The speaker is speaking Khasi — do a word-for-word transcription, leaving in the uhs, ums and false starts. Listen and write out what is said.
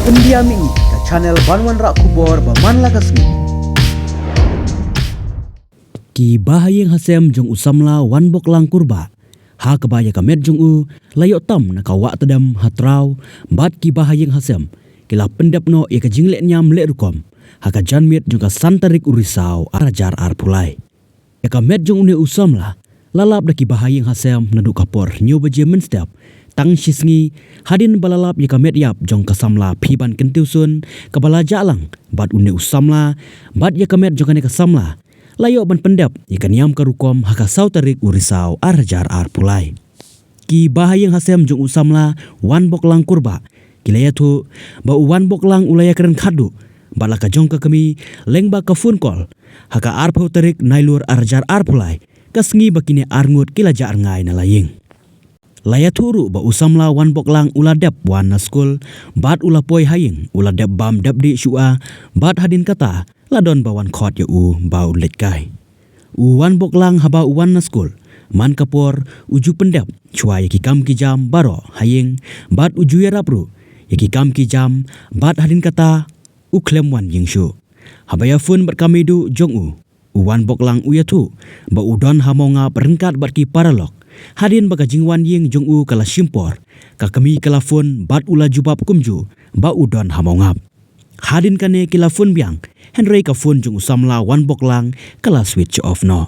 Pyndiam ïa ka channel ban wanrah khubor ba man la ka sngi. Ki bahaïing hasem jong u samla Wanboklang Kurbah, ha kaba ïa ka met jong u la ïoh tam na ka wah tdem ha Traw, bad ki bahaïing hasem ki la pyndep noh ïa ka jingleh niam leh rukom ha ka janmiet jong ka san tarik u Risaw ar hajar arphew lai. Ïa ka met jong une u samla la lap da ki bahaïing hasem naduh ka por hynñiew baje mynstep tang shisngi, hadien ba la lap ïa ka met ïap jong ka samla Phiban Kyntiew Sun kaba la jah lang bad une u samla, bad ïa ka met jong kane ka samla la ïoh ban pyndep ïa ka niam ka rukom ha ka saw tarik u Risaw ar hajar arphew lai. Ki bahaïing hasem jong u samla Wanboklang Kurbah ki la ïathuh ba u Wanboklang u la ïakren khadduh bad la ka jong ka kmie lyngba ka phone call ha ka arphew tarik Nailur ar hajar arphew lai, ka sngi ba kine arngut ki la jah rngai na la ïing. La ïathuh ruh ba u samla Wanboklang u la dep wan na skul bad u la poi ha ïing, u la dep bam dep dih shuwa, bad hadien kata la don ba wan khot ïa u ba un leit kai. U Wanboklang haba u wan na skul man ka por u ju pyndep shuwa ïa ki kam ki jam baroh ha ïing, bad u ju ïarap ruh ïa ki kam ki jam, bad hadien kata u khlem wan ïing shuh. Haba ïa phone bad ka meiduh jong u, u Wanboklang u ïathuh ba u don ha Mawngap ryngkat bad ki paralok. Hadien ba ka jingwan ïing jong u ka la shim por, ka kmie ka la phone bad u la jubab kumjuh ba u don ha Mawngap. Hadien kane ki la phone biang, hynrei ka phone jong u samla Wanboklang ka la switch off noh.